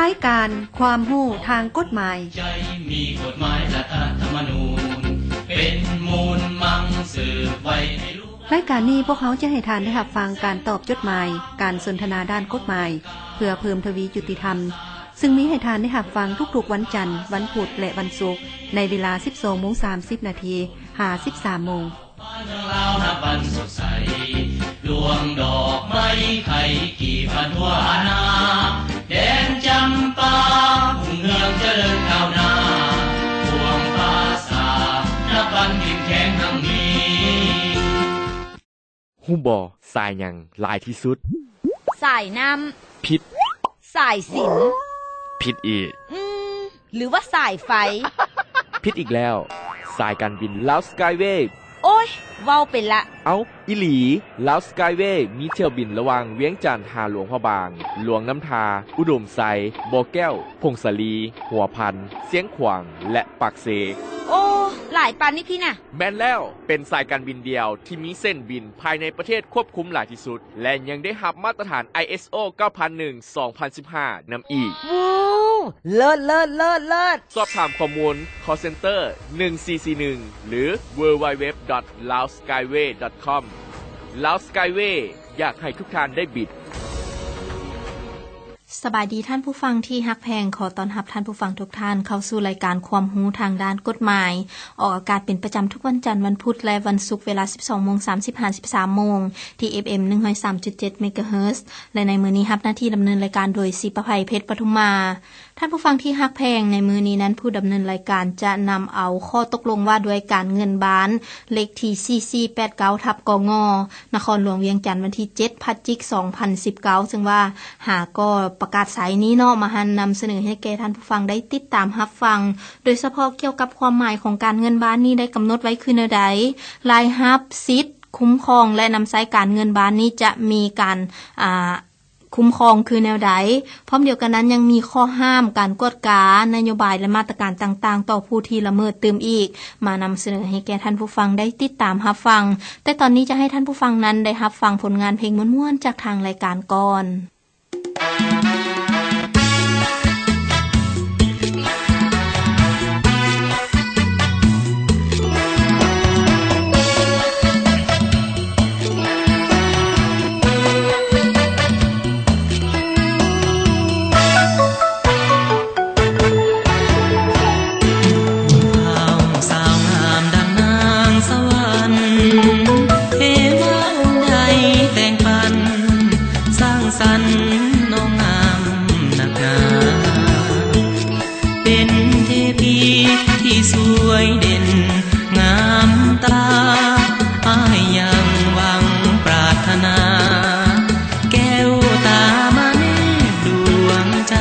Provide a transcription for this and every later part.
ລາຍການຄວາມຮູ້ທາງກົດໝາຍ. ໃຈມີກົດໝາຍລັດຖະທຳມະນູນ ເປັນມູນມັງສືບໄວ້ໃຫ້ລູກ. ລາຍການນີ້ພວກເຮົາຈະໃຫ້ທ່ານໄດ້ຮັບຟັງການຕອບຈົດໝາຍ, ການສົນທະນາດ້ານກົດໝາຍ ເພື່ອເພີ່ມທະວີຍຸຕິທຳ, ຊຶ່ງມີໃຫ້ທ່ານໄດ້ຮັບຟັງທຸກໆວັນຈັນ, ວັນພຸດ ແລະ ວັນສຸກ ໃນເວລາສິບສອງໂມງສາມສິບນາທີ ຫາສິບສາມໂມງ. ບ້ານເມືອງລາວນັບວັນສົດໃສ ດວງດອກໄມ້ໄຂ່ກີບບານທົ່ວອານາ ແດນຈຳປາຮຸ່ງເຮືອງຈະເລີນກ້າວໜ້າ ປວງປາສາດນັບວັນເຂັ້ມແຂງຮັ່ງມີ. ຮູ້ບໍ່ ສາຍຫຍັງຫຼາຍທີ່ສຸດ? ສາຍນ້ຳ. ຜິດ. ສາຍສິນ. ຜິດອີກ. ອືມ ຫຼືວ່າສາຍໄຟ? ຜິດອີກແລ້ວ. ສາຍການບິນລາວສະກາຍເວ. ໂອ້ຍ ເວົ້າໄປລະ. ເອົ້າ ອີ່ຫຼີ ລາວສະກາຍເວມີຖ້ຽວບິນລະຫວ່າງວຽງຈັນຫາຫຼວງພະບາງ, ຫຼວງນ້ຳທາ, ອຸດົມໄຊ, ບໍ່ແກ້ວ, ຜົ້ງສາລີ, ຫົວພັນ, ຊຽງຂວາງ ແລະ ປາກເຊ. ໂອ້ ຫຼາຍປານນີ້ພີ້ນະ. ແມ່ນແລ້ວ ເປັນສາຍການບິນດຽວທີ່ມີເສັ້ນບິນພາຍໃນປະເທດຄວບຄຸມຫຼາຍທີ່ສຸດ ແລະ ຍັງໄດ້ຮັບມາດຕະຖານ ໄອເອສໂອ ເກົ້າພັນໜຶ່ງ ສອງພັນສິບຫ້າ ນຳອີກ. ວ້າວ ເລີດ ເລີດ ເລີດ ເລີດ! ສອບຖາມຂໍ້ມູນ call center ໜຶ່ງສີ່ສີ່ໜຶ່ງ ຫຼື www.laoskyway.com. Laos Skyway ຢາກໃຫ້ທຸກທ່ານໄດ້ບິນ. ສະບາຍດີທ່ານຜູ້ຟັງທີ່ຮັກແພງ, ຂໍຕ້ອນຮັບທ່ານຜູ້ຟັງທຸກທ່ານເຂົ້າສູ່ລາຍການຄວາມຮູ້ທາງດ້ານກົດໝາຍ, ອອກອາກາດເປັນປະຈຳທຸກວັນຈັນ, ວັນພຸດ ແລະ ວັນສຸກ ເວລາສິບສອງໂມງສາມສິບ ຫາ ສິບສາມໂມງ ທີ່ ເອຟເອັມ ໜຶ່ງຮ້ອຍສາມຈຸດເຈັດ ເມກາເຮີດ ແລະ ໃນມື້ນີ້ຮັບໜ້າທີ່ດຳເນີນລາຍການໂດຍ ສີປະໄພ ເພັດປະທຸມມາ. ທ່ານຜູ້ຟັງທີ່ຮັກແພງ, ໃນມື້ນີ້ນັ້ນ ຜູ້ດຳເນີນລາຍການຈະນຳເອົາຂໍ້ຕົກລົງວ່າດ້ວຍການເງິນບ້ານ ເລກທີ ສີ່ສີ່ແປດເກົ້າ ທັບ ກງ ນະຄອນຫຼວງວຽງຈັນ ວັນທີ ເຈັດ ພະຈິກ ສອງພັນສິບເກົ້າ ຊຶ່ງວ່າຫາກໍປະກາດໃຊ້ນີ້ເນາະ ມາຫັນນຳສະເໜີໃຫ້ແກ່ທ່ານຜູ້ຟັງໄດ້ຕິດຕາມຮັບຟັງ, ໂດຍສະເພາະກ່ຽວກັບຄວາມໝາຍຂອງການເງິນບ້ານນີ້ໄດ້ກຳນົດໄວ້ຄືແນວໃດ, ລາຍຮັບ, ສິດ, ຄຸ້ມຄອງ ແລະ ນຳໃຊ້ການເງິນບ້ານນີ້ຈະມີການ ອ່າ ຄຸ້ມຄອງຄືແນວໃດ? ພ້ອມດຽວກັນນັ້ນ ຍັງມີຂໍ້ຫ້າມ, ການກວດກາ, ນະໂຍບາຍ ແລະ ມາດຕະການຕ່າງໆ ຕໍ່ຜູ້ທີ່ລະເມີດຕື່ມອີກ, ມານຳສະເໜີໃຫ້ແກ່ທ່ານຜູ້ຟັງໄດ້ຕິດຕາມຮັບຟັງ. ແຕ່ຕອນນີ້ຈະໃຫ້ທ່ານຜູ້ຟັງນັ້ນໄດ້ຮັບຟັງຜົນງານເພງມ່ວນໆ ຈາກທາງລາຍການກ່ອນ. ຜູ້ສາວງາມດັ່ງນາງສະຫວັນ ເທວາອົງໃດແຕ່ງປັນ ສ້າງສັນນ້ອງງາມນັກໜາ. ເປັນເທພີທີ່ສວຍເດັ່ນງາມຕາ ອ້າຍຍັງຫວັງປາດຖະໜາ ແກ້ວຕາມາແນບດວງໃຈ.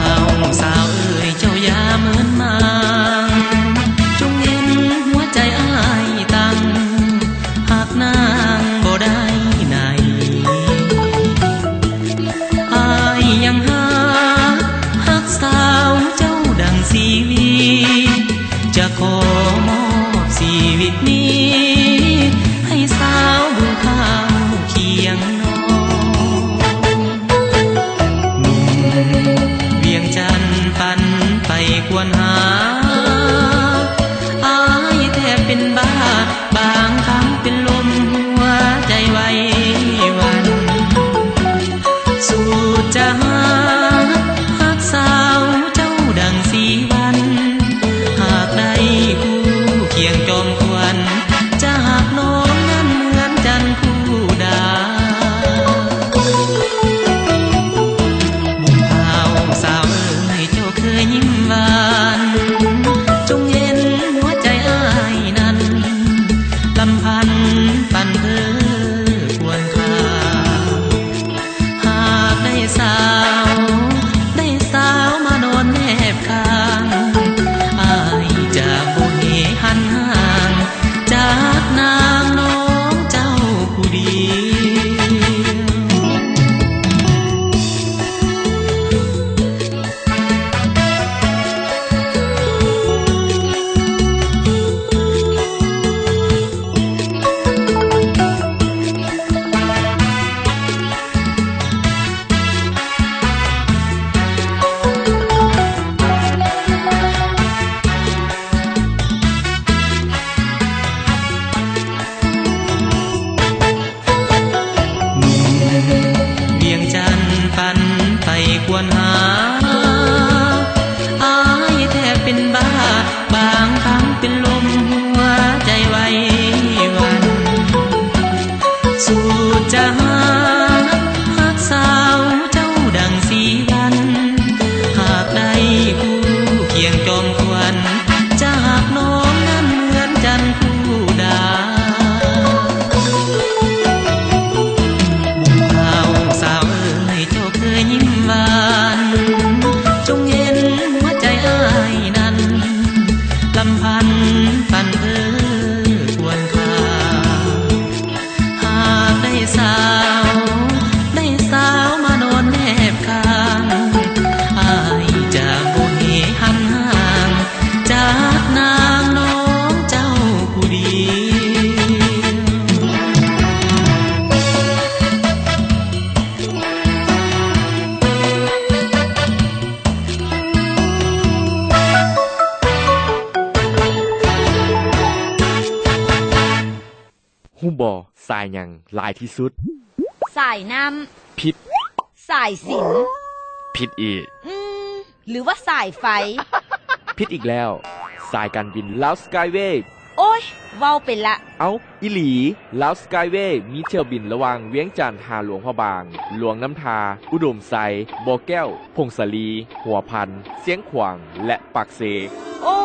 ອ້າວ ສາວເອີຍ ເຈົ້າຢ່າເມີນມາງ ຈົ່ງເຫັນຫົວໃຈອ້າຍຕັ້ງ ຮັກນາງບໍ່ໄດ້ໃນ ອ້າຍຍັງຮັກ ຮັກສາວເຈົ້າດັ່ງຊີວິດ ຈະຂໍມອບຊີວິດນີ້ ໃຫ້ສາວບຸນຂ້າວຄຽງນ້ອງ. ໜຸ່ມວຽງຈັນປັ່ນໄປຄວນຫາ ອ້າຍແທບເປັນບ້າ ບາງຄັ້ງເປັນລົມຫົວໃຈໄຫວຫວັ່ນ ສຸດຈະຮັກ ຮັກສາວເຈົ້າດັ່ງສີວັນ ຫາກໄດ້ຄູ່ຄຽງຈອມຂວັນ ປ ສາຍຫຍັງຫຼາຍທີ່ສຸດ? ສາຍນ້ຳ. ຜິດ. ສາຍສິນ. ຜິດອີກ. ອືມ ຫຼືວ່າສາຍໄຟ? ຜິດອີກແລ້ວ. ສາຍການບິນລາວສະກາຍເວ. ໂອ້ຍ ເວົ້າໄປລະ. ເອົ້າ ອີ່ຫຼີ, ລາວສະກາຍເວມີຖ້ຽວບິນລະຫວ່າງວຽງຈັນຫາຫຼວງພະບາງ, ຫຼວງນ້ຳທາ, ອຸດົມໄຊ, ບໍ່ແກ້ວ, ຜົ້ງສາລີ, ຫົວພັນ, ຊຽງຂວາງ ແລະ ປາກເຊ. ໂອ້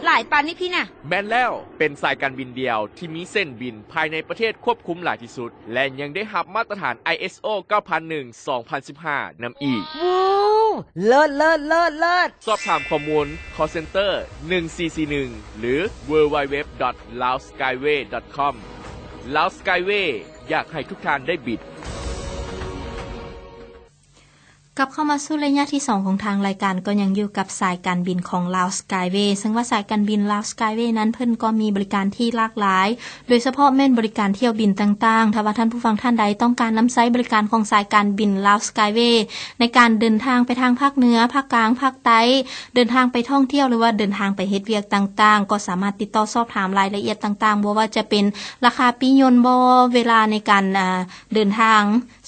ຫຼາຍປານນີ້ພີ້ນະ. ແມ່ນແລ້ວ, ເປັນສາຍການບິນດຽວທີ່ມີເສັ້ນບິນພາຍໃນປະເທດຄວບຄຸມຫຼາຍທີ່ສຸດ ແລະ ຍັງໄດ້ຮັບມາດຕະຖານ ໄອເອສໂອ ເກົ້າພັນໜຶ່ງ ສອງພັນສິບຫ້າ ນຳອີກ. ວ້າວ ເລີດ ເລີດ ເລີດ ເລີດ! ສອບຖາມຂໍ້ມູນ call center ໜຶ່ງສີ່ສີ່ໜຶ່ງ ຫຼື www.laoskyway.com. Laos Skyway ຢາກໃຫ້ທຸກທ່ານໄດ້ບິນ. ກັບເຂົ້າມາສູ່ໄລຍະທີສອງຂອງທາງລາຍການ, ກໍຍັງຢູ່ກັບສາຍການບິນຂອງ Laos Skyway ເຊິ່ງວ່າສາຍການບິນ Laos Skyway ນັ້ນ ເພິ່ນກໍມີບໍລິການທີ່ຫຼາກຫຼາຍ, ໂດຍສະເພາະແມ່ນບໍລິການຖ້ຽວບິນຕ່າງໆ. ຖ້າວ່າທ່ານຜູ້ຟັງທ່ານໃດຕ້ອງການນຳໃຊ້ບໍລິການຂອງສາຍການບິນ Laos Skyway ໃນການເດີນທາງໄປທາງພາກເໜືອ, ພາກກາງ, ພາກໃຕ້, ເດີນທາງໄປທ່ອງທ່ຽວ ຫຼືວ່າເດີນທາງໄປເຮັດວຽກຕ່າງໆ, ກໍສາມາດຕິດຕໍ່ສອບຖາມລາຍລະອຽດຕ່າງໆ, ບໍ່ວ່າຈະເປັນລາຄາປີ້ຍົນບໍ, ເວລາໃນການ ອາ ເດີນທາງ,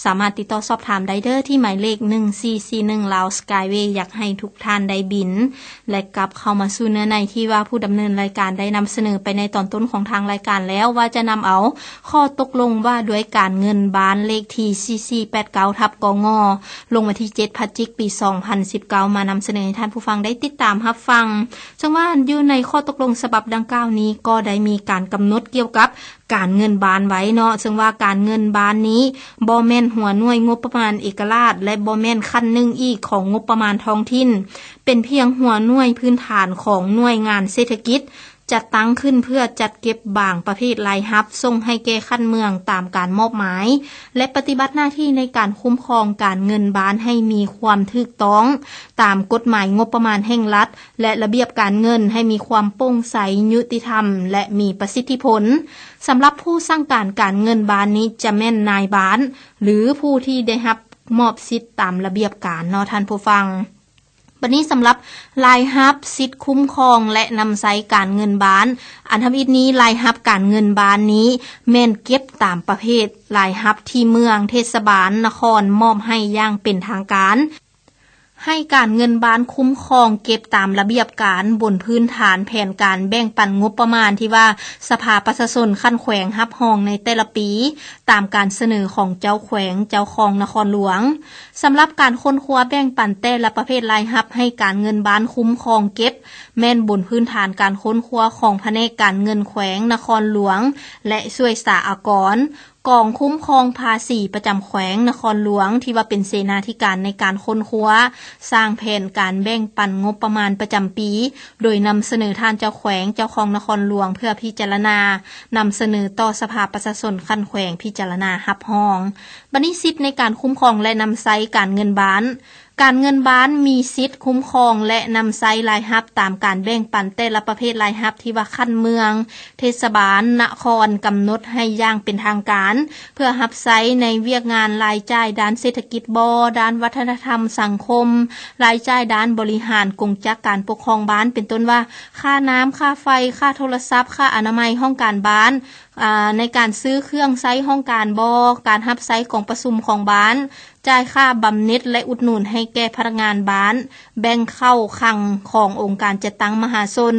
ສາມາດຕິດຕໍ່ສອບຖາມໄດ້ເດີ້ ທີ່ໝາຍເລກ ໜຶ່ງສີ່ສີ່ໜຶ່ງ Laos Skyway ຢາກໃຫ້ທຸກທ່ານໄດ້ບິນ. ແລະ ກັບເຂົ້າມາສູ່ເນື້ອໃນທີ່ວ່າຜູ້ດຳເນີນລາຍການໄດ້ນຳສະເໜີໄປໃນຕອນຕົ້ນຂອງທາງລາຍການແລ້ວ ວ່າຈະນຳເອົາຂໍ້ຕົກລົງວ່າດ້ວຍການເງິນບານເລກທີ ສີ່ສີ່ແປດເກົ້າ ທັບ ກງ ລົງວັນທີ ເຈັດ ພະຈິກ ປີ ສອງພັນສິບເກົ້າ ມານຳສະເໜີໃຫ້ທ່ານຜູ້ຟັງໄດ້ຕິດຕາມຮັບຟັງ. ເຊິ່ງວ່າຢູ່ໃນຂໍ້ຕົກລົງສະບັບດັ່ງກ່າວນີ້ ກໍໄດ້ມີການກຳນົດກ່ຽວກັບ ການເງິນບານໄວ້ເນາະ, ເຊິ່ງວ່າການເງິນບານນີ້ບໍ່ແມ່ນຫົວໜ່ວຍງົບປະມານເອກະລາດ ແລະ ບໍ່ແມ່ນຂັ້ນໜຶ່ງອີກຂອງງົບປະມານທ້ອງຖິ່ນ, ເປັນພຽງຫົວໜ່ວຍພື້ນຖານຂອງໜ່ວຍງານເສດຖະກິດ, ຈັດຕັ້ງຂຶ້ນເພື່ອຈັດເກັບບາງປະເພດລາຍຮັບສົ່ງໃຫ້ແກ່ຂັ້ນເມືອງຕາມການມອບໝາຍ ແລະ ປະຕິບັດໜ້າທີ່ໃນການຄຸ້ມຄອງການເງິນບານໃຫ້ມີຄວາມຖືກຕ້ອງຕາມກົດໝາຍງົບປະມານແຫ່ງລັດ ແລະ ລະບຽບການເງິນໃຫ້ມີຄວາມໂປ່ງໃສ, ຍຸຕິທຳ ແລະ ມີປະສິດທິຜົນ. ສຳລັບຜູ້ສັ່ງການການເງິນບານນີ້ຈະແມ່ນນາຍບານ ຫຼື ຜູ້ທີ່ໄດ້ຮັບມອບສິດຕາມລະບຽບການເນາະທ່ານຜູ້ຟັງ. ບັດນີ້ສຳລັບລາຍຮັບ, ສິດຄຸ້ມຄອງ ແລະ ນຳໃຊ້ການເງິນບານ, ອັນທຳອິດນີ້ລາຍຮັບການເງິນບານນີ້ແມ່ນເກັບຕາມປະເພດລາຍຮັບທີ່ເມືອງ, ເທດສະບານ, ນະຄອນ ມອບໃຫ້ຢ່າງເປັນທາງການ. ໃຫ້ການເງິນບານຄຸ້ມຄອງເກັບຕາມລະບຽບການ ບົນພື້ນຖານແຜນການແບ່ງປັນງົບປະມານທີ່ວ່າສະພາປະຊາຊົນຂັ້ນແຂວງຮັບຮອງໃນແຕ່ລະປີ, ຕາມການສະເໜີຂອງເຈົ້າແຂວງ, ເຈົ້າຄອງນະຄອນຫຼວງ. ສຳລັບການຄົ້ນຄວ້າແບ່ງປັນແຕ່ລະປະເພດລາຍຮັບໃຫ້ການເງິນບານຄຸ້ມຄອງເກັບ ແມ່ນບົນພື້ນຖານການຄົ້ນຄວ້າຂອງພະແນກການເງິນແຂວງນະຄອນຫຼວງ ແລະ ສ່ວຍສາອາກອນ. ກອງຄຸ້ມຄອງພາສີປະຈຳແຂວງນະຄອນຫຼວງ ທີ່ວ່າເປັນເສນາທິການໃນການຄົ້ນຄວ້າ, ສ້າງແຜນການແບ່ງປັນງົບປະມານປະຈຳປີ, ໂດຍນຳສະເໜີທ່ານເຈົ້າແຂວງ, ເຈົ້າຄອງນະຄອນຫຼວງ ເພື່ອພິຈາລະນາ, ນຳສະເໜີຕໍ່ສະພາປະຊາຊົນຂັ້ນແຂວງພິຈາລະນາຮັບຮອງ. ບັດນີ້ສິດໃນການຄຸ້ມຄອງ ແລະ ນຳໃຊ້ການເງິນບານ. ການເງິນບານມີສິດຄຸ້ມຄອງ ແລະ ນຳໃຊ້ລາຍຮັບຕາມການແບ່ງປັນແຕ່ລະປະເພດລາຍຮັບທີ່ວ່າຂັ້ນເມືອງ, ເທດສະບານ, ນະຄອນ ກຳນົດໃຫ້ຢ່າງເປັນທາງການ ເພື່ອຮັບໃຊ້ໃນວຽກງານລາຍຈ່າຍດ້ານເສດຖະກິດບໍ, ດ້ານວັດທະນະທຳສັງຄົມ, ລາຍຈ່າຍດ້ານບໍລິຫານກົງຈັກການປົກຄອງບ້ານ ເປັນຕົ້ນວ່າ ຄ່ານ້ຳ, ຄ່າໄຟ, ຄ່າໂທລະສັບ, ຄ່າອະນາໄມຫ້ອງການບ້ານ, ອາ, ໃນການຊື້ເຄື່ອງໃຊ້ຫ້ອງການບໍ, ການຮັບໃຊ້ກອງປະຊຸມຂອງບ້ານ, ຈ່າຍຄ່າບຳເນັດ ແລະ ອຸດໜູນໃຫ້ແກ່ພະນັກງານບ້ານ, ແບ່ງເຂົ້າຄັງຂອງອົງການຈັດຕັ້ງມະຫາຊົນ,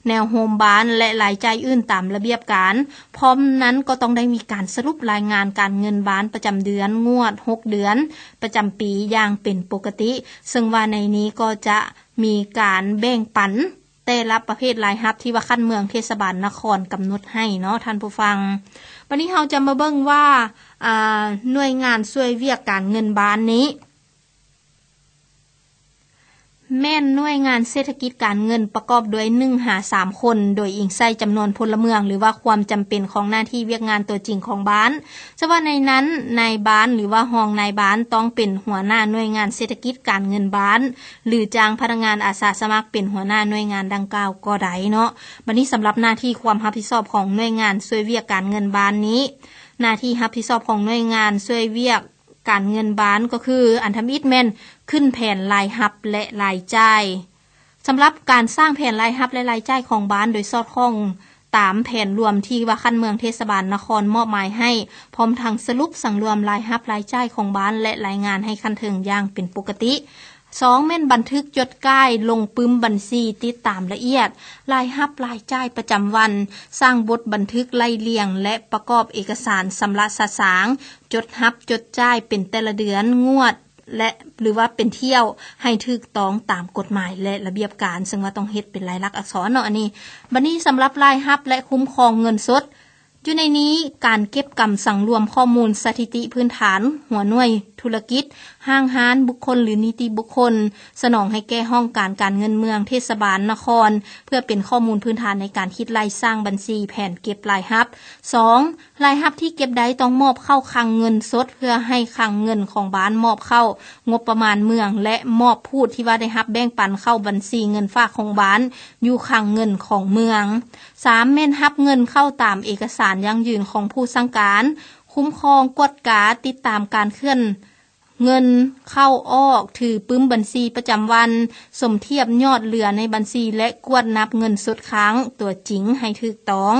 ແນວໂຮມບ້ານ ແລະ ລາຍຈ່າຍອື່ນຕາມລະບຽບການ. ພ້ອມນັ້ນກໍຕ້ອງໄດ້ມີການສະຫຼຸບລາຍງານການເງິນບ້ານປະຈຳເດືອນ, ງວດ, ຫົກເດືອນ, ປະຈຳປີຢ່າງເປັນປົກກະຕິ, ເຊິ່ງວ່າໃນນີ້ກໍຈະມີການແບ່ງປັນ ແຕ່ລະປະເພດລາຍຮັບທີ່ວ່າຂັ້ນເມືອງ, ເທດສະບານ, ນະຄອນ ກຳນົດໃຫ້ເນາະທ່ານຜູ້ຟັງ. ບັດນີ້ເຮົາຈະມາເບິ່ງວ່າ ອາ, ໜ່ວຍງານຊ່ວຍວຽກການເງິນບ້ານນີ້ ແມ່ນໜ່ວຍງານເສດຖະກິດການເງິນປະກອບດ້ວຍໜຶ່ງຫາສາມຄົນ, ໂດຍອີງໃສ່ຈຳນວນພົນລະເມືອງ ຫຼືວ່າຄວາມຈຳເປັນຂອງໜ້າທີ່ວຽກງານຕົວຈິງຂອງບ້ານ. ຈະວ່າໃນນັ້ນ ນາຍບ້ານ ຫຼືວ່າຮອງນາຍບ້ານ ຕ້ອງເປັນຫົວໜ້າໜ່ວຍງານເສດຖະກິດການເງິນບ້ານ ຫຼື ຈ້າງພະນັກງານອາສາສະໝັກເປັນຫົວໜ້າໜ່ວຍງານດັ່ງກ່າວກໍໄດ້ເນາະ. ບັດນີ້ສຳລັບໜ້າທີ່ຄວາມຮັບຜິດຊອບຂອງໜ່ວຍງານຊ່ວຍວຽກການເງິນບ້ານນີ້, ໜ້າທີ່ຮັບຜິດຊອບຂອງໜ່ວຍງານຊ່ວຍວຽກການເງິນບ້ານກໍຄື ອັນທຳອິດແມ່ນຂຶ້ນແຜນລາຍຮັບ ແລະ ລາຍຈ່າຍ. ສຳລັບການສ້າງແຜນລາຍຮັບ ແລະ ລາຍຈ່າຍຂອງບ້ານໂດຍສອດຄ່ອງ ຕາມແຜນລວມທີ່ວ່າຂັ້ນເມືອງເທດສະບານນະຄອນມອບໝາຍໃຫ້, ພ້ອມທັງສະຫຼຸບສັງລວມລາຍຮັບລາຍຈ່າຍຂອງບ້ານ ແລະ ລາຍງານໃຫ້ຂັ້ນເທິງຢ່າງເປັນປົກກະຕິ. ສອງ ແມ່ນບັນທຶກຈົດກ່າຍລົງປຶ້ມບັນຊີ ຕິດຕາມລະອຽດລາຍຮັບລາຍຈ່າຍປະຈຳວັນ, ສ້າງບົດບັນທຶກໄລ່ລຽງ ແລະ ປະກອບເອກະສານຊຳລະສະສາງ, ຈົດຮັບຈົດຈ່າຍເປັນແຕ່ລະເດືອນ, ງວດ ແລະ ຫຼືວ່າເປັນຖ້ຽວ ໃຫ້ຖືກຕ້ອງຕາມກົດໝາຍ ແລະ ລະບຽບການ, ເຊິ່ງວ່າຕ້ອງເຮັດເປັນລາຍລັກອັກສອນເນາະ ອັນນີ້. ບັດນີ້ສຳລັບລາຍຮັບ ແລະ ຄຸ້ມຄອງເງິນສົດ ຢູ່ໃນນີ້ ການເກັບກຳສັງລວມຂໍ້ມູນສະຖິຕິພື້ນຖານ, ຫົວໜ່ວຍທຸລະກິດ, ຫ້າງຮ້ານ, ບຸກຄົນ ຫຼື ນິຕິບຸກຄົນ, ສະໜອງໃຫ້ແກ່ຫ້ອງການການເງິນເມືອງເທດສະບານນະຄອນ ເພື່ອເປັນຂໍ້ມູນພື້ນຖານໃນການຄິດໄລ່ສ້າງບັນຊີແຜນເກັບລາຍຮັບ. ສອງ ລາຍຮັບທີ່ເກັບໄດ້ຕ້ອງມອບເຂົ້າຄັງເງິນສົດ ເພື່ອໃຫ້ຄັງເງິນຂອງບ້ານມອບເຂົ້າງົບປະມານເມືອງ ແລະ ມອບພູດທີ່ວ່າໄດ້ຮັບແບ່ງປັນເຂົ້າບັນຊີເງິນຝາກຂອງບ້ານ ຢູ່ຄັງເງິນຂອງເມືອງ. ສາມ ແມ່ນຮັບເງິນເຂົ້າຕາມເອກະສານຢັ້ງຢືນຂອງຜູ້ສັ່ງການ, ຄຸ້ມຄອງ, ກວດກາ, ຕິດຕາມການເຄື່ອນເງິນເຂົ້າອອກ, ຖືປຶ້ມບັນຊີປະຈຳວັນ, ສົມທຽບຍອດເຫຼືອໃນບັນຊີ ແລະ ກວດນັບເງິນສົດຄ້າງຕົວຈິງໃຫ້ຖືກຕ້ອງ.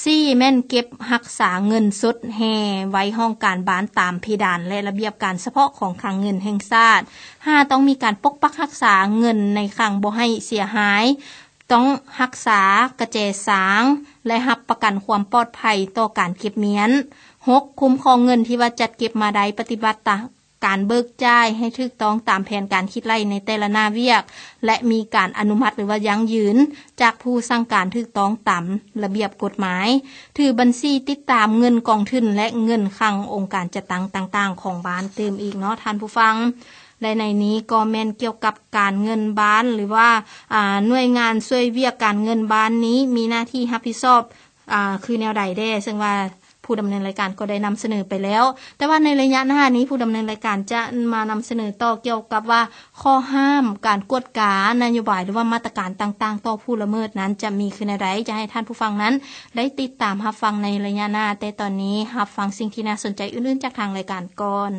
ສີ່ ແມ່ນເກັບຮັກສາເງິນສົດແຮ່ໄວ້ຫ້ອງການບ້ານຕາມເພດານ ແລະ ລະບຽບການສະເພາະຂອງຄັງເງິນແຫ່ງຊາດ. ຫ້າ ຕ້ອງມີການປົກປັກຮັກສາເງິນໃນຄັງບໍ່ໃຫ້ເສຍຫາຍ, ຕ້ອງຮັກສາກະແຈສາງ ແລະ ຮັບປະກັນຄວາມປອດໄພຕໍ່ການເກັບມ້ຽນ. ຫົກ ຄຸ້ມຄອງເງິນທີ່ວ່າຈັດເກັບມາໄດ້, ປະຕິບັດຕາ ການເບີກຈ່າຍໃຫ້ຖືກຕ້ອງຕາມແຜນການຄິດໄລ່ໃນແຕ່ລະໜ້າວຽກ ແລະ ມີການອະນຸມັດ ຫຼືວ່າຢັ້ງຢືນຈາກຜູ້ສັ່ງການຖືກຕ້ອງຕາມລະບຽບກົດໝາຍ, ຖືບັນຊີຕິດຕາມເງິນກອງທຶນ ແລະ ເງິນຄັງອົງການຈັດຕັ້ງຕ່າງໆຂອງບ້ານຕື່ມອີກເນາະທ່ານຜູ້ຟັງ. ແລະ ໃນນີ້ກໍແມ່ນກ່ຽວກັບການເງິນບ້ານ ຫຼືວ່າ ອາ ໜ່ວຍງານຊ່ວຍວຽກການເງິນບ້ານນີ້ ມີໜ້າທີ່ຮັບຜິດຊອບ ອາ ຄືແນວໃດແດ່ ເຊິ່ງວ່າຜູ້ດຳເນີນລາຍການກໍໄດ້ນຳສະເໜີໄປແລ້ວ, ແຕ່ວ່າໃນໄລຍະໜ້ານີ້ ຜູ້ດຳເນີນລາຍການຈະມານຳສະເໜີຕໍ່ກ່ຽວກັບວ່າ ຂໍ້ຫ້າມການກວດການະໂຍບາຍ ຫຼືວ່າມາດຕະການຕ່າງໆຕໍ່ຜູ້ລະເມີດນັ້ນຈະມີຄືແນວໃດ, ຈະໃຫ້ທ່ານຜູ້ຟັງນັ້ນໄດ້ຕິດຕາມຮັບຟັງໃນໄລຍະໜ້າ, ແຕ່ຕອນນີ້ຮັບຟັງສິ່ງທີ່ໜ້າສົນໃຈອື່ນໆຈາກທາງລາຍການກ່ອນ.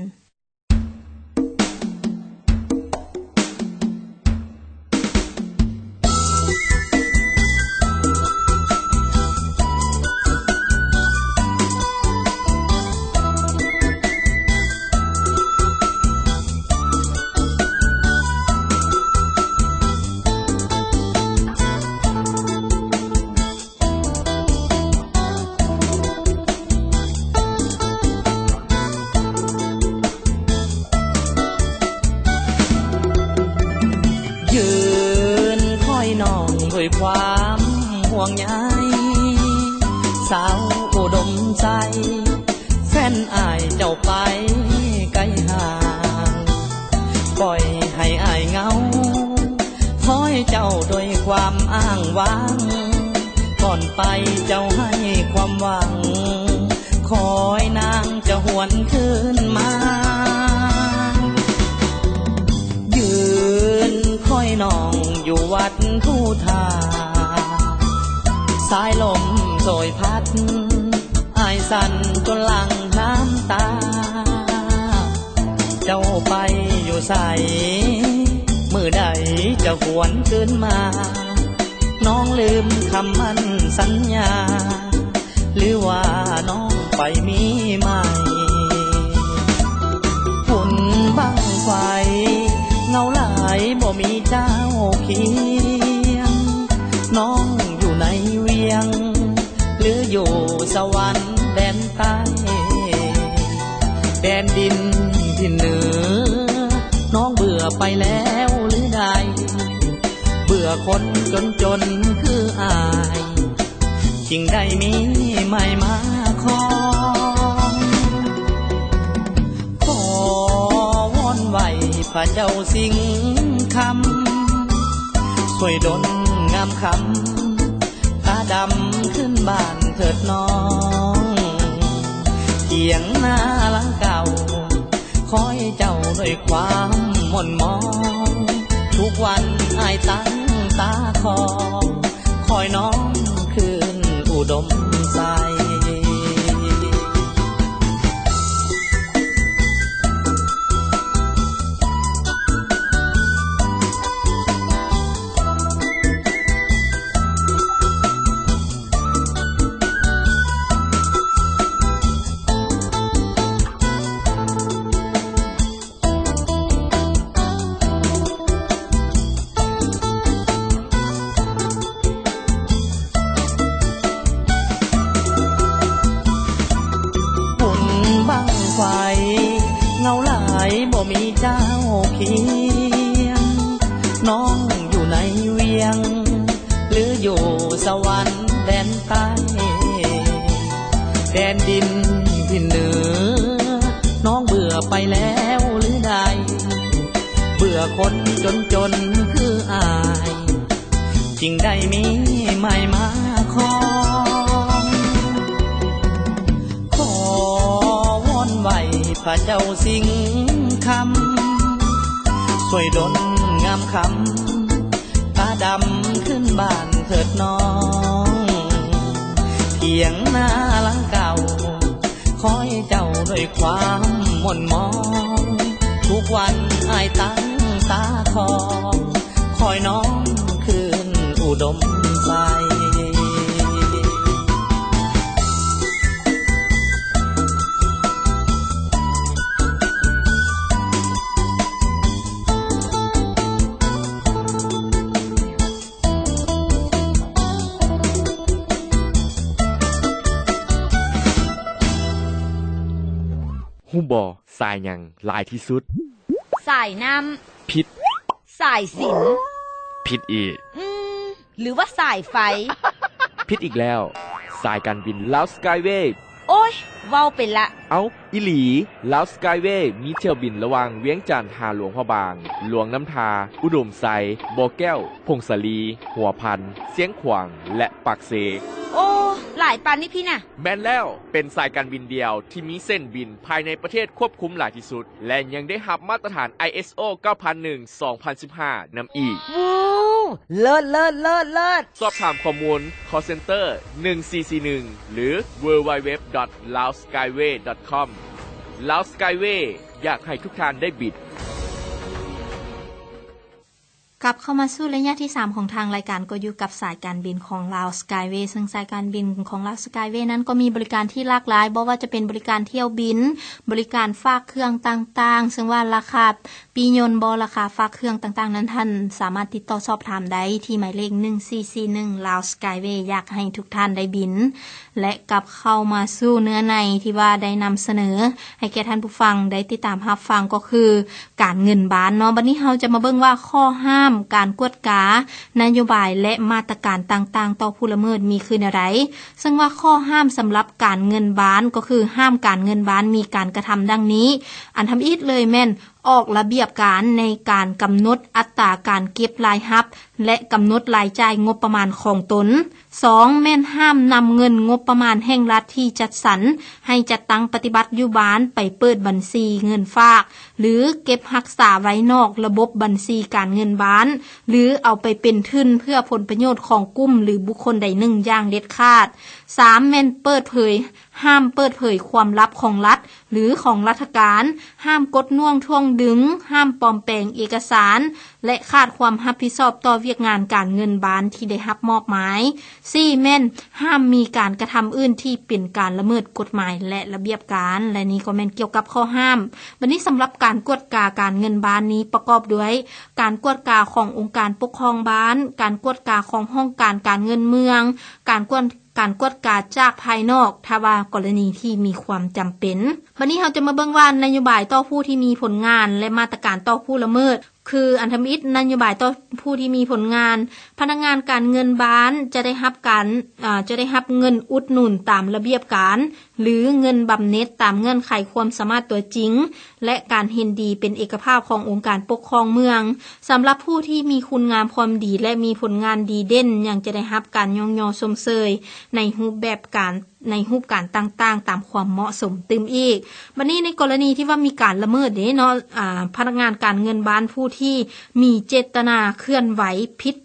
ຢືນຄອຍນ້ອງດ້ວຍຄວາມຫ່ວງໃຍ, ສາວອຸດົມໄຊ ແຟນອ້າຍເຈົ້າໄປໄກຫ່າງ, ປ່ອຍໃຫ້ອ້າຍເຫງົາ ຄອຍເຈົ້າດ້ວຍຄວາມອ້າງຫວັງ, ກ່ອນໄປເຈົ້າໃຫ້ຄວາມຫວັງ, ຄອຍນາງຈະຫວນຄືນມາ. ຢືນຄອຍນ້ອງຢູ່ວັດພູທາ, ສາຍລົມໂຊຍພັດ ອ້າຍສັ່ນຈົນຫຼັ່ງນ້ຳຕາ. ເຈົ້າໄປຢູ່ໃສ? ມື້ໃດຈະຫວນຄືນມາ? ນ້ອງລືມຄຳໝັ້ນສັນຍາ ຫຼືວ່ານ້ອງໄປມີໃໝ່? ບຸນບັ້ງໄຟເຫງົາຫຼາຍບໍ່ມີເຈົ້າຄຽງ, ນ້ອງຢູ່ໃນວຽງ ຫຼືຢູ່ສະຫວັນແດນໃຕ້ ແດນດິນຖິ່ນເໜືອ ນ້ອງເບື່ອໄປແລ້ວຫຼືໃດ? ເບື່ອຄົນຈົນໆຄືອ້າຍ ຈຶ່ງໄດ້ມີໃໝ່ມາຄອງ. ຂໍວອນໄຫວ້ພະເຈົ້າສິງຄຳ ຊ່ວຍດົນງາມຄຳ ຕາດຳຂຶ້ນບ້ານເຖີດນ້ອງ, ຖຽງນາຫຼັງເກົ່າ ຄອຍເຈົ້າດ້ວຍຄວາມໝົນມອງ, ທຸກວັນອ້າຍຕັ້ງຕາຄອງ ຄອຍນ້ອງຄືນອຸດົມໄຊ. ຽງ ນ້ອງຢູ່ໃນວຽງ ຫຼືຢູ່ສະຫວັນແດນໃຕ້ ແດນດິນຖິ່ນເໜືອ ນ້ອງເບື່ອໄປແລ້ວຫຼືໃດ ເບື່ອຄົນຈົນໆຄືອ້າຍ ຈຶ່ງໄດ້ມີໃໝ່ມາຄອງ. ຂໍວອນໄຫວ້ພະເຈົ້າສິງຄຳ ຊ່ວຍດົນງາມຄຳ ຕາດຳຄືນບ້ານເຖີດນ້ອງ ຖຽງນາຫຼັງເກົ່າ ຄອຍເຈົ້າດ້ວຍຄວາມໝົ່ນໝອງ ທຸກວັນອ້າຍຕັ້ງຕາຄອງ ຄອຍນ້ອງຄືນອຸດົມໄຊ. ຮູ້ບໍ່ ສາຍຫຍັງຫຼາຍທີ່ສຸດ? ສາຍນ້ຳ. ຜິດ. ສາຍສິນ. ຜິດອີກ. ອືມ ຫຼືວ່າສາຍໄຟ? ຜິດອີກແລ້ວ. ສາຍການບິນລາວສະກາຍເວ. ໂອ້ຍ ເວົ້າໄປລະ. ເອົ້າ ອີ່ຫຼີ ລາວສະກາຍເວ ມີຖ້ຽວບິນລະຫວ່າງວຽງຈັນຫາຫຼວງພະບາງ, ຫຼວງນ້ຳທາ, ອຸດົມໄຊ, ບໍ່ແກ້ວ, ຜົ້ງສາລີ, ຫົວພັນ, ຊຽງຂວາງ ແລະ ປາກເຊ. ໂອ້ ຫຼາຍປານນີ້ພີ້ນະ. ແມ່ນແລ້ວ ເປັນສາຍການບິນດຽວທີ່ມີເສັ້ນບິນພາຍໃນປະເທດຄວບຄຸມຫຼາຍທີ່ສຸດ ແລະ ຍັງໄດ້ຮັບມາດຕະຖານ ໄອເອສໂອ ເກົ້າພັນໜຶ່ງ ສອງພັນສິບຫ້າ ນຳອີກ. ວ້າວ ເລີດ ເລີດ ເລີດ ເລີດ. ສອບຖາມຂໍ້ມູນ call center ໜຶ່ງສີ່ສີ່ໜຶ່ງ ຫຼື www.laoskyway.com. Lao Skyway ຢາກໃຫ້ທຸກທ່ານໄດ້ບິນ. ກັບເຂົ້າມາສູ່ໄລຍະທີສາມຂອງທາງລາຍການ ກໍຢູ່ກັບສາຍການບິນຂອງ Lao Skyway ເຊິ່ງສາຍການບິນຂອງ Lao Skyway ນັ້ນກໍມີບໍລິການທີ່ຫຼາກຫຼາຍ, ບໍ່ວ່າຈະເປັນບໍລິການຖ້ຽວບິນ, ບໍລິການຝາກເຄື່ອງຕ່າງໆ, ເຊິ່ງວ່າລາຄາປີ້ຍົນບໍ ລາຄາຝາກເຄື່ອງຕ່າງໆນັ້ນ ທ່ານສາມາດຕິດຕໍ່ສອບຖາມໄດ້ທີ່ໝາຍເລກໜຶ່ງສີ່ສີ່ໜຶ່ງ Lao Skyway ຢາກໃຫ້ທຸກທ່ານໄດ້ບິນ. ແລະ ກັບເຂົ້າມາສູ່ເນື້ອໃນທີ່ວ່າໄດ້ນຳສະເໜີໃຫ້ແກ່ທ່ານຜູ້ຟັງໄດ້ຕິດຕາມຮັບຟັງ ກໍຄືການເງິນບານເນາະ. ບັດນີ້ເຮົາຈະມາເບິ່ງວ່າຂໍ້ຫ້າມການກວດການະໂຍບາຍ ແລະ ມາດຕະການຕ່າງໆຕໍ່ຜູ້ລະເມີດມີຄືແນວໃດ. ເຊິ່ງວ່າຂໍ້ຫ້າມສຳລັບການເງິນບານ ກໍຄືຫ້າມການເງິນບານມີການກະທຳດັ່ງນີ້. ອັນທຳອິດເລີຍແມ່ນ ອອກລະບຽບການໃນການກຳນົດອັດຕາການເກັບລາຍຮັບ ແລະ ກຳນົດລາຍຈ່າຍງົບປະມານຂອງຕົນ. ສອງ ແມ່ນຫ້າມນຳເງິນງົບປະມານແຫ່ງລັດທີ່ຈັດສັນໃຫ້ຈັດຕັ້ງປະຕິບັດຢູ່ບ້ານໄປເປີດບັນຊີເງິນຝາກ ຫຼື ເກັບຮັກສາໄວ້ນອກລະບົບບັນຊີການເງິນບ້ານ ຫຼື ເອົາໄປເປັນທຶນເພື່ອຜົນປະໂຫຍດຂອງກຸ່ມ ຫຼື ບຸກຄົນໃດໜຶ່ງຢ່າງເດັດຂາດ. ສາມ ແມ່ນເປີດເຜີຍ ຫ້າມເປີດເຜີຍຄວາມລັບຂອງລັດ ຫຼື ຂອງລັດຖະການ, ຫ້າມກົດໜ່ວງຖ່ວງດຶງ, ຫ້າມປອມແປງເອກະສານ ແລະ ຂາດຄວາມຮັບຜິດຊອບຕໍ່ວຽກງານການເງິນບານທີ່ໄດ້ຮັບມອບໝາຍ. ສີ່ ແມ່ນຫ້າມມີການກະທຳອື່ນທີ່ເປັນການລະເມີດກົດໝາຍ ແລະ ລະບຽບການ ແລະ ນີ້ກໍແມ່ນກ່ຽວກັບຂໍ້ຫ້າມ. ບັດນີ້ສຳລັບການກວດກາການເງິນບານນີ້ປະກອບດ້ວຍ ການກວດກາຂອງອົງການປົກຄອງບ້ານ, ການກວດກາຂອງຫ້ອງການການເງິນເມືອງ, ການກວດ ການກວດກາຈາກພາຍນອກ ຖ້າວ່າກໍລະນີທີ່ມີຄວາມຈຳເປັນ. ບັດນີ້ເຮົາຈະມາເບິ່ງວ່ານະໂຍບາຍຕໍ່ຜູ້ທີ່ມີຜົນງານ ແລະ ມາດຕະການຕໍ່ຜູ້ລະເມີດ ຄືອັນທຳອິດ ນະໂຍບາຍຕໍ່ຜູ້ທີ່ມີຜົນງານ, ພະນັກງານການເງິນບານຈະໄດ້ຮັບການ ອາ ຈະໄດ້ຮັບເງິນອຸດໜູນຕາມລະບຽບການ ຫຼື ເງິນບຳເໜັດຕາມເງື່ອນໄຂຄວາມສາມາດຕົວຈິງ ແລະ ການເຫັນດີເປັນເອກະພາບຂອງອົງການປົກຄອງເມືອງ. ສຳລັບຜູ້ທີ່ມີຄຸນງາມຄວາມດີ ແລະ ມີຜົນງານດີເດັ່ນ ຍັງຈະໄດ້ຮັບການຍ້ອງຍໍຊົມເຊີຍໃນຮູບແບບການ ໃນຮູບການຕ່າງໆ ຕາມຄວາມເໝາະສົມຕື່ມອີກ. ບັດນີ້ໃນກໍລະນີທີ່ວ່າມີການລະເມີດເດ້ເນາະ ອາ ພະນັກງານການເງິນບ້ານຜູ້ທີ່ມີເຈດຕະນາເຄື່ອນໄຫວຜິດ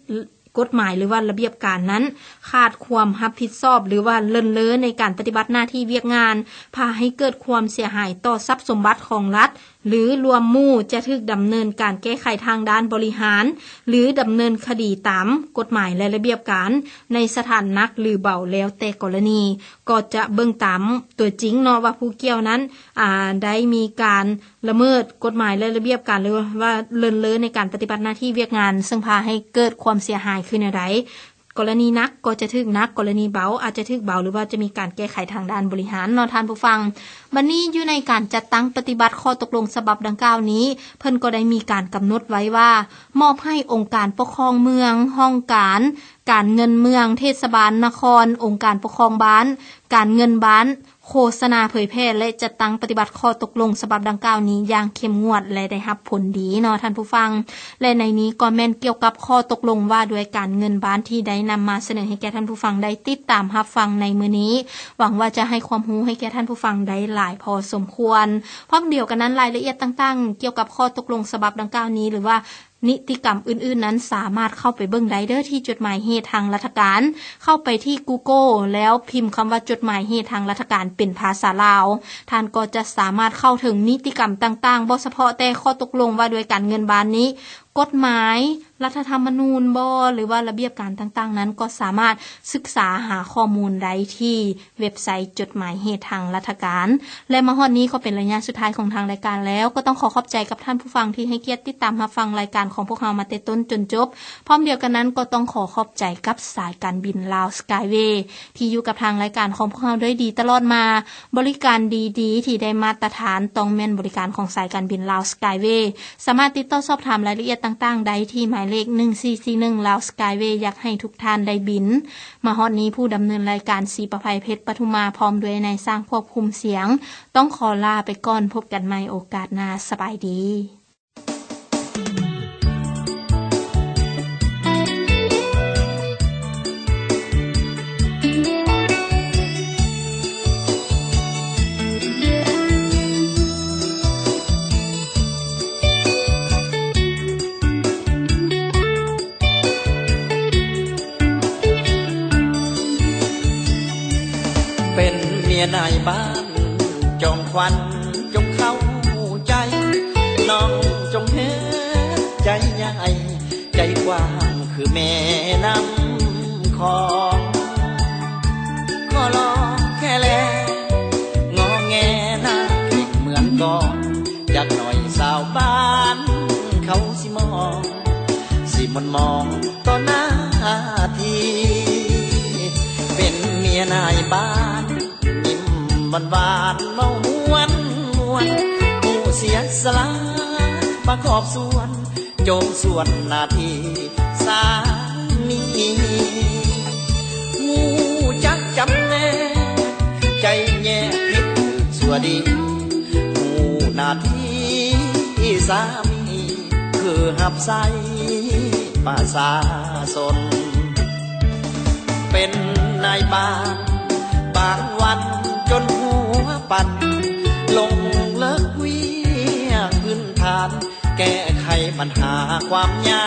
ກົດໝາຍ ຫຼືວ່າລະບຽບການນັ້ນ ຂາດຄວາມຮັບຜິດຊອບ ຫຼືວ່າເລີນເລີໃນການປະຕິບັດໜ້າທີ່ວຽກງານ ພາໃຫ້ເກີດຄວາມເສຍຫາຍຕໍ່ຊັບສົມບັດຂອງລັດ ຫຼືລວມໝູ່ ຈະຖືກດຳເນີນການແກ້ໄຂທາງດ້ານບໍລິຫານ ຫຼືດຳເນີນຄະດີຕາມກົດໝາຍ ແລະ ລະບຽບການ ໃນສະຖານໜັກ ຫຼືເບົາ ແລ້ວແຕ່ກໍລະນີ. ກໍຈະເບິ່ງຕາມຕົວຈິງເນາະ ວ່າຜູ້ກ່ຽວນັ້ນ ອາ ໄດ້ມີການ ລະເມີດກົດໝາຍ ແລະ ລະບຽບການ ຫຼືວ່າເລີນເລີໃນການປະຕິບັດໜ້າທີ່ວຽກງານ ເຊິ່ງພາໃຫ້ເກີດຄວາມເສຍຫາຍຄືແນວໃດ. ກໍລະນີໜັກກໍຈະຖືກໜັກ, ກໍລະນີເບົາອາດຈະຖືກເບົາ ຫຼືວ່າຈະມີການແກ້ໄຂທາງດ້ານບໍລິຫານເນາະທ່ານຜູ້ຟັງ. ບັດນີ້ຢູ່ໃນການຈັດຕັ້ງປະຕິບັດຂໍ້ຕົກລົງສະບັບດັ່ງກ່າວນີ້ ເພິ່ນກໍໄດ້ມີການກຳນົດໄວ້ວ່າ ມອບໃຫ້ອົງການປົກຄອງເມືອງ, ຫ້ອງການການເງິນເມືອງ, ເທດສະບານນະຄອນ, ອົງການປົກຄອງບ້ານ, ການເງິນບ້ານ ໂຄສະນາເຜີຍແຜ່ ແລະ ຈັດຕັ້ງປະຕິບັດຂໍ້ຕົກລົງສະບັບດັ່ງກ່າວນີ້ຢ່າງເຂັ້ມງວດ ແລະ ໄດ້ຮັບຜົນດີເນາະທ່ານຜູ້ຟັງ. ແລະ ໃນນີ້ກໍແມ່ນກ່ຽວກັບຂໍ້ຕົກລົງວ່າດ້ວຍການເງິນບ້ານທີ່ໄດ້ນຳມາສະເໜີໃຫ້ແກ່ທ່ານຜູ້ຟັງໄດ້ຕິດຕາມຮັບຟັງໃນມື້ນີ້. ຫວັງວ່າຈະໃຫ້ຄວາມຮູ້ໃຫ້ແກ່ທ່ານຜູ້ຟັງໄດ້ຫຼາຍພໍສົມຄວນ. ພ້ອມດຽວກັນນັ້ນ, ລາຍລະອຽດຕ່າງໆກ່ຽວກັບຂໍ້ຕົກລົງສະບັບດັ່ງກ່າວນີ້ ຫຼືວ່າ ນິຕິກຳອື່ນໆນັ້ນ ສາມາດເຂົ້າໄປເບິ່ງໄດ້ເດີ້ ທີ່ຈົດໝາຍເຫດທາງລັດຖະການ. ເຂົ້າໄປທີ່ Google ແລ້ວພິມຄຳວ່າ ຈົດໝາຍເຫດທາງລັດຖະການ ເປັນພາສາລາວ, ທ່ານກໍຈະສາມາດເຂົ້າເຖິງນິຕິກຳຕ່າງໆ, ບໍ່ສະເພາະແຕ່ຂໍ້ຕົກລົງວ່າດ້ວຍການເງິນບ້ານນີ້, ກົດໝາຍ, ລັດຖະທຳມະນູນບໍ ຫຼືວ່າລະບຽບການຕ່າງໆນັ້ນ ກໍສາມາດສຶກສາຫາຂໍ້ມູນໄດ້ທີ່ ເວັບໄຊຈົດໝາຍເຫດທາງລັດຖະການ. ແລະ ມາຮອດນີ້ກໍເປັນໄລຍະສຸດທ້າຍຂອງທາງລາຍການແລ້ວ, ກໍຕ້ອງຂໍຂອບໃຈກັບທ່ານຜູ້ຟັງທີ່ໃຫ້ກຽດຕິດຕາມຮັບຟັງລາຍການຂອງພວກເຮົາມາແຕ່ຕົ້ນຈົນຈົບ. ພ້ອມດຽວກັນນັ້ນ, ກໍຕ້ອງຂໍຂອບໃຈກັບສາຍການບິນລາວສະກາຍເວ ທີ່ຢູ່ກັບທາງລາຍການຂອງພວກເຮົາດ້ວຍດີຕະຫຼອດມາ, ບໍລິການດີໆ ທີ່ໄດ້ມາດຕະຖານ ຕ້ອງແມ່ນບໍລິການຂອງສາຍການບິນລາວສະກາຍເວ. ສາມາດຕິດຕໍ່ສອບຖາມລາຍລະອຽດຕ່າງໆໄດ້ທີ່ໝາຍເລກໜຶ່ງສີ່ສີ່ໜຶ່ງ ລາວສະກາຍເວ ຢາກໃຫ້ທຸກທ່ານໄດ້ບິນ. ມາຮອດນີ້ ຜູ້ດຳເນີນລາຍການ ສີປະໄພ ເພັດປະທຸມາ ພ້ອມດ້ວຍນາຍຊ່າງຄວບຄຸມສຽງ ຕ້ອງຂໍລາໄປກ່ອນ. ພົບກັນໃໝ່ໂອກາດໜ້າ. ສະບາຍດີ. ເປັນເມຍນາຍບ້ານຈອມຂວັນ ຈົ່ງເຂົ້າໃຈ, ນ້ອງຈົ່ງເຮັດໃຈໃຫຍ່ ໃຈກວ້າງຄືແມ່ນ້ຳຂອງ. ຂໍລອງແຄ່ແລງໍແງໜ້າເດັກເໝືອນກ່ອນ, ຈັກໜ້ອຍຊາວບ້ານເຂົາຊິມອງ ຊິໝົນມອງຕໍ່ໜ້າທີ່. ເປັນເມຍນາຍບ້ານ ຍິ້ມຫວານໆ ເວົ້າມ່ວນໆ ຜູ້ເສຍສະຫຼະປະກອບສ່ວນ ໂຈມສ່ວນໜ້າທີ່ສາມີ. ຮູ້ຈັກຈຳແນກໃຈແຍກຜິດຖືກຊົ່ວດີ, ຮູ້ໜ້າທີ່ສາມີ ຄືຮັບໃຊ້ປະຊາຊົນ. ເປັນນາຍບ້ານບາງວັນຈົນຫົວປັນ, ລົງເລິກວຽກພື້ນຖານ ແກ້ໄຂບັນຫາຄວາມຍາ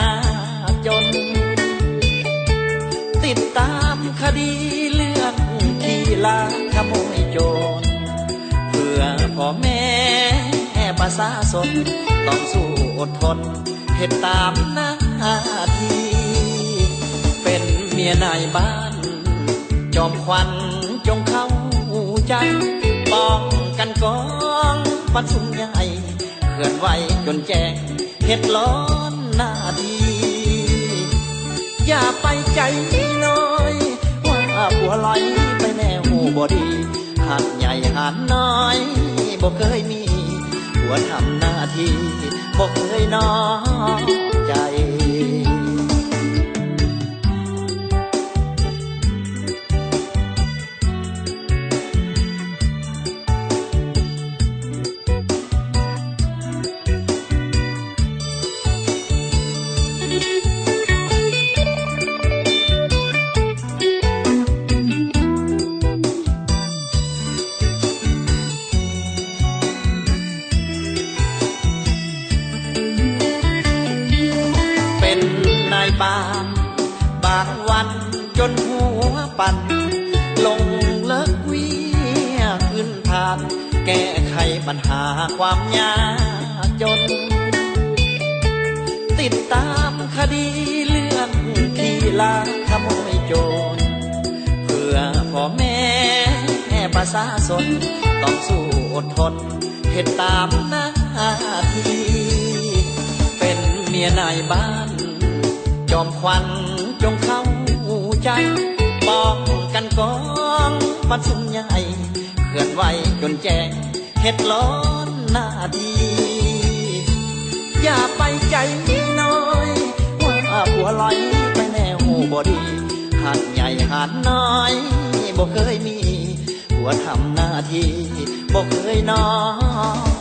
ກຈົນ, ຕິດຕາມຄະດີເລື່ອງຂີ້ລ້າຂະໂມຍໂຈນ, ເພື່ອພໍ່ແມ່ປະຊາຊົນ ຕ້ອງສູ້ອົດທົນ ເຮັດຕາມໜ້າທີ່. ເປັນເມຍນາຍບ້ານ ຈອມຂວັນຈົ່ງເຂົ້າໃຈ, ປ້ອງກັນກອງປະຊຸມໃຫຍ່ ເຄື່ອນໄຫວຈົນແຈ້ງເຮັດລ້ອນໜ້າທີ່. ຢ່າໄປໃຈນ້ອຍ ວ່າຜົວລອຍໄປແນວບໍ່ດີ, ຫາດໃຫຍ່ຫາດນ້ອຍບໍ່ເຄີຍມີ, ຜົວທຳໜ້າທີ່ບໍ່ເຄີຍນອກໃຈ. ເປັນນາຍບ້ານບາງວັນຈົນຫົວປັນ, ລົງເລິກວຽກພື້ນຖານ ແກ້ໄຂບັນຫາຄວາມຍາກຈົນ, ຕິດຕາມຄະດີເລື່ອງຂີ້ລ້າຂະໂມຍໂຈນ, ເພື່ອພໍ່ແມ່ປະຊາຊົນ ຕ້ອງສູ້ອົດທົນ ເຮັດຕາມໜ້າທີ່. ເປັນເມຍນາຍບ້ານ ຈອມຂວັນຈົ່ງເຂົ້າໃຈ, ປ້ອງກັນກອງປະຊຸມໃຫຍ່ ເຄື່ອນໄຫວຈົນແຈ້ງ ເຮັດລ້ອນໜ້າທີ່. ຢ່າໄປໃຈນ້ອຍ ວ່າຜົວລອຍໄປແນວບໍ່ດີ ຫາດໃຫຍ່ຫາດນ້ອຍບໍ່ເຄີຍມີ ຜົວທຳໜ້າທີ່ບໍ່ເຄີຍນອນ